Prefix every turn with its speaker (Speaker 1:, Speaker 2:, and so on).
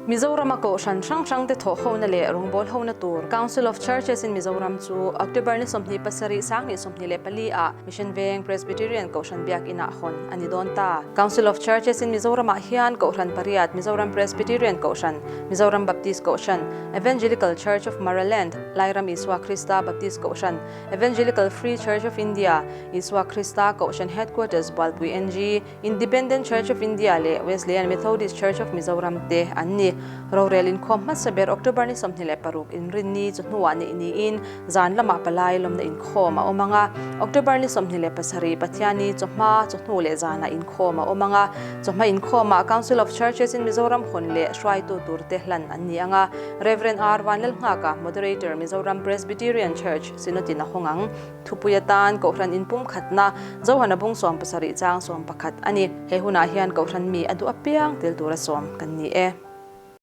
Speaker 1: Mizorama Kohhran hrang hrangte thawhhona leh rawngbâwl hona tur Council of Churches in Mizoram chu October ni 27, 2024 ah Mission Veng Presbyterian Kohhran Biakinah hawn a ni dawn ta. Council of Churches in Mizoramah hian Kohhran pariat, Mizoram Presbyterian Kohhran, Mizoram Baptist Kohhran, Evangelical Church of Maraland, Lairam Isua Krista Baptist Kohhran, Evangelical Free Church of India, Isua Krista Kohhran Headquarters Bualpui NG, Independent Church of India leh Wesleyan Methodist Church of Mizoram te an ni. Rorel inkhawm hmasa ber October ni 26 inrinni chu hnuah neih niin zan lamah palai lawmna inkhawm a awm ang a. October ni 27 Pathianni chawhma, chawhnu leh zanah inkhawm a awm ang a. Chawhma inkhawmah Council of Churches in Mizoram hawn leh hruaitu turte hlan an ni ang a. Rev. R. Vanlalnghaka, Moderator, Mizoram Presbyterian Church, Synod-in a hawng ang. Thupui atan Kohhran inpumkhatna Johana bung 70 chang 11 a ni. He hunah hian Kohhran mi a duh apiang tel tura sawm kan ni e.